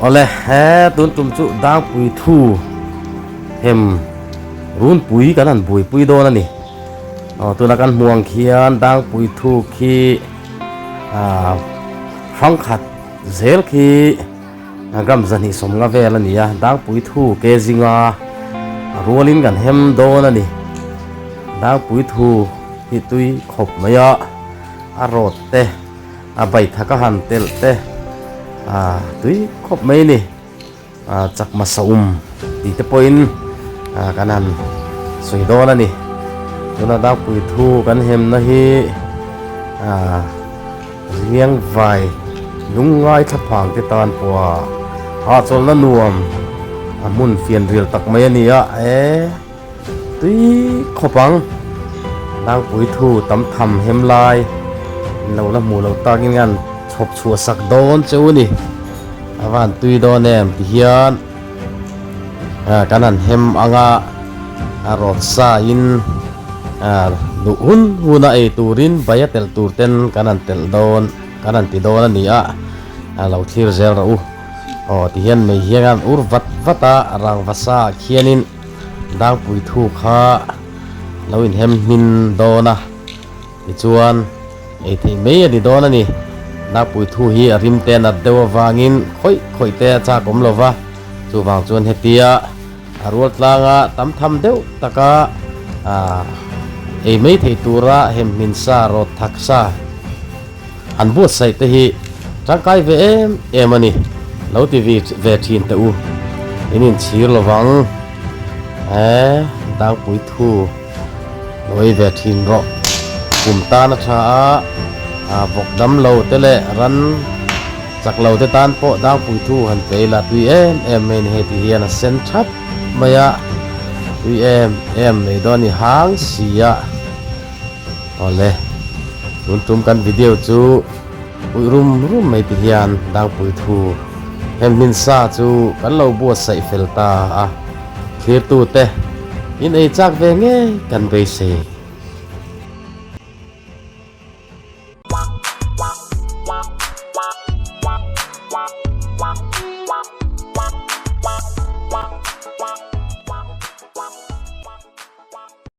Awle he tun tum chu Dangpui thu hem runpui kan han buaipui dawn a ni. Aw tuna kan hmuh ang khian Dangpui thu khi ah hrang khat zel khi gram 250 vel a ni a, Dangpui thu ke zinga rualin kan hem dawn a ni. Dangpui thu hi tui khawp mai a, a rawt te. A bai thak a han telh te ah tui khawp mai a ni ah chakma saum tih te pawhin ah kan han sawi dawn a ni tuna dangpui thu kan hemna hi ah riang vai lungngai thlaphang te tan pawha hahchawlhna nuam a hmun fian rial tak mai a ni a e. Tui khawp ang, Dangpui thu tam tham hem lai in lo la hmuh loh takin hian chhawp chhuah sak dawn che u ni. A van tui dawn em ti hian kan han hem ang a, a rawt sa in duh hun hun a ei turin bai a telh tur ten kan han telh dawn kan han ti dawn a ni a, lo thlir zel rawh u. Aw ti hian mei hian a han ur vat vat a, rangva sa ah khianin. Dangpui thu kha lo inhem hmin dawn a, tichuan ei theih mai a ni dawn a ni. Dangpui thu hi a rim te a nat deuh avangin khawih khawih te a chak awm lo va, chuvang chuan hetia a rual tlanga tam tham deuh taka ei mai theih tura hem hmin sa rawt thak sa an buatsaih te hi tangkai ve em em a ni. Lo ti ve thin teh u. In inchhir lovang e Dangpui thu lo ei ve thin rawh. Kum tan a tha a, vawk dam lo te leh ran chak lo te tan pawh Dangpui thu han pe ila tui em em mai a ni. Hei ti hian a sen thap mai a, tui em em mai dawn a ni hang si a. Awle, tun tum kan video chu uih rum rum mai ti hian Dangpui thu hem hmin sa chu kan lo buatsaih fel ta a, thlirtu te in ei chak ve ngei kan beisei.